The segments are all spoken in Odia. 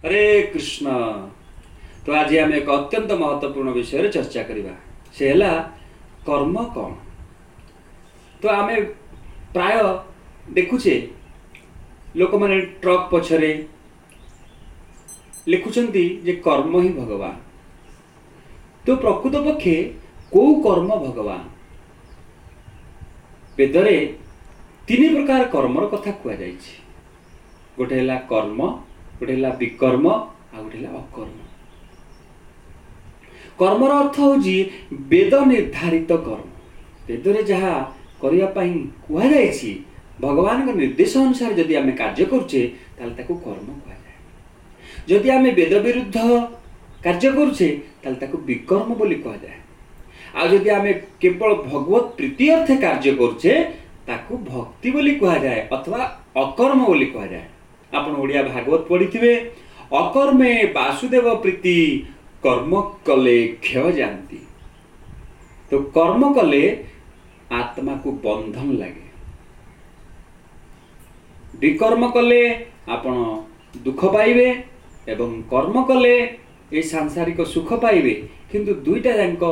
ହରେ କୃଷ୍ଣ। ତ ଆଜି ଆମେ ଏକ ଅତ୍ୟନ୍ତ ମହତ୍ତ୍ୱପୂର୍ଣ୍ଣ ବିଷୟରେ ଚର୍ଚ୍ଚା କରିବା, ସେ ହେଲା କର୍ମ କ'ଣ। ତ ଆମେ ପ୍ରାୟ ଦେଖୁଛେ ଲୋକମାନେ ଟ୍ରକ୍ ପଛରେ ଲେଖୁଛନ୍ତି ଯେ କର୍ମ ହିଁ ଭଗବାନ। ତ ପ୍ରକୃତ ପକ୍ଷେ କେଉଁ କର୍ମ ଭଗବାନ? ବେଦରେ ତିନି ପ୍ରକାର କର୍ମର କଥା କୁହାଯାଇଛି। ଗୋଟେ ହେଲା କର୍ମ, ଗୋଟେ ହେଲା ବିକର୍ମ, ଆଉ ଗୋଟେ ହେଲା ଅକର୍ମ। କର୍ମର ଅର୍ଥ ହେଉଛି ବେଦ ନିର୍ଦ୍ଧାରିତ କର୍ମ। ବେଦରେ ଯାହା କରିବା ପାଇଁ କୁହାଯାଇଛି, ଭଗବାନଙ୍କ ନିର୍ଦ୍ଦେଶ ଅନୁସାରେ ଯଦି ଆମେ କାର୍ଯ୍ୟ କରୁଛେ ତାହେଲେ ତାକୁ କର୍ମ କୁହାଯାଏ। ଯଦି ଆମେ ବେଦ ବିରୁଦ୍ଧ କାର୍ଯ୍ୟ କରୁଛେ ତାହେଲେ ତାକୁ ବିକର୍ମ ବୋଲି କୁହାଯାଏ। ଆଉ ଯଦି ଆମେ କେବଳ ଭଗବତ ପ୍ରୀତି ଅର୍ଥେ କାର୍ଯ୍ୟ କରୁଛେ ତାକୁ ଭକ୍ତି ବୋଲି କୁହାଯାଏ ଅଥବା ଅକର୍ମ ବୋଲି କୁହାଯାଏ। ଆପଣ ଓଡ଼ିଆ ଭାଗବତ ପଢ଼ିଥିବେ, ଅକର୍ମେ ବାସୁଦେବ ପ୍ରୀତି, କର୍ମ କଲେ କ୍ଷୟ ଯାଆନ୍ତି। ତ କର୍ମ କଲେ ଆତ୍ମାକୁ ବନ୍ଧନ ଲାଗେ, ବିକର୍ମ କଲେ ଆପଣ ଦୁଃଖ ପାଇବେ ଏବଂ କର୍ମ କଲେ ଏ ସାଂସାରିକ ସୁଖ ପାଇବେ, କିନ୍ତୁ ଦୁଇଟା ଯାକ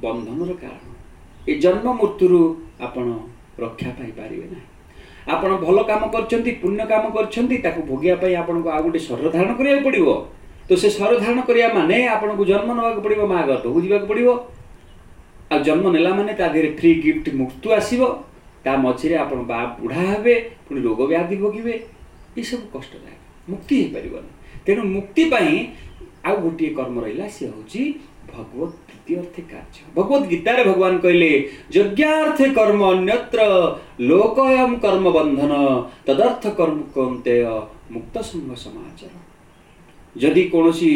ବନ୍ଧନର କାରଣ। ଏ ଜନ୍ମ ମୃତ୍ୟୁରୁ ଆପଣ ରକ୍ଷା ପାଇପାରିବେ ନାହିଁ। ଆପଣ ଭଲ କାମ କରିଛନ୍ତି, ପୁଣ୍ୟ କାମ କରିଛନ୍ତି, ତାକୁ ଭୋଗିବା ପାଇଁ ଆପଣଙ୍କୁ ଆଉ ଗୋଟେ ଶରୀର ଧାରଣ କରିବାକୁ ପଡ଼ିବ। ତ ସେ ଶରୀର ଧାରଣ କରିବା ମାନେ ଆପଣଙ୍କୁ ଜନ୍ମ ନେବାକୁ ପଡ଼ିବ, ମା ଗର୍ଭକୁ ଯିବାକୁ ପଡ଼ିବ। ଆଉ ଜନ୍ମ ନେଲା ମାନେ ତା ଦେହରେ ଫ୍ରି ଗିଫ୍ଟ ମୃତ୍ୟୁ ଆସିବ, ତା ମଝିରେ ଆପଣ ବା ବୁଢ଼ା ହେବେ, ପୁଣି ରୋଗ ବ୍ୟାଧି ଭୋଗିବେ। ଏସବୁ କଷ୍ଟଦାୟକ, ମୁକ୍ତି ହେଇପାରିବନି। ତେଣୁ ମୁକ୍ତି ପାଇଁ ଆଉ ଗୋଟିଏ କର୍ମ ରହିଲା, ସେ ହେଉଛି ଭଗବତ ପ୍ରୀତି ଅର୍ଥେ କାର୍ଯ୍ୟ। ଭଗବତ ଗୀତାରେ ଭଗବାନ କହିଲେ, ଯଜ୍ଞାର୍ଥେ କର୍ମ ଅନ୍ୟତ୍ର ଲୋକୟମ କର୍ମ ବନ୍ଧନ ତଦର୍ଥ କର୍ମ କୌନ୍ତେୟ ମୁକ୍ତ ସଙ୍ଗ ସମାଚାର। ଯଦି କୌଣସି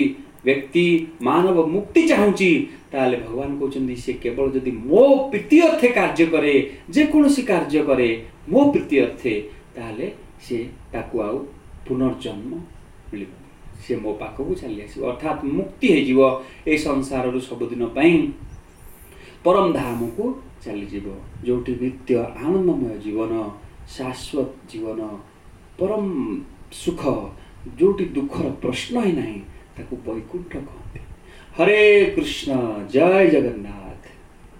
ବ୍ୟକ୍ତି ମାନବ ମୁକ୍ତି ଚାହୁଁଛି ତାହେଲେ ଭଗବାନ କହୁଛନ୍ତି ସେ କେବଳ ଯଦି ମୋ ପ୍ରୀତି ଅର୍ଥେ କାର୍ଯ୍ୟ କରେ, ଯେକୌଣସି କାର୍ଯ୍ୟ କରେ ମୋ ପ୍ରୀତି ଅର୍ଥେ, ତାହେଲେ ସେ ତାକୁ ଆଉ ପୁନର୍ଜନ୍ମ ମିଳିବ, ସେ ମୋ ପାଖକୁ ଚାଲି ଆସିବ, ଅର୍ଥାତ୍ ମୁକ୍ତି ହେଇଯିବ, ଏ ସଂସାରରୁ ସବୁଦିନ ପାଇଁ ପରମ ଧାମକୁ ଚାଲିଯିବ, ଯେଉଁଠି ନିତ୍ୟ ଆନନ୍ଦମୟ ଜୀବନ, ଶାଶ୍ୱତ ଜୀବନ, ପରମ ସୁଖ, ଯେଉଁଠି ଦୁଃଖର ପ୍ରଶ୍ନ ହିଁ ନାହିଁ, ତାକୁ ବୈକୁଣ୍ଠ କହନ୍ତି। ହରେ କୃଷ୍ଣ, ଜୟ ଜଗନ୍ନାଥ।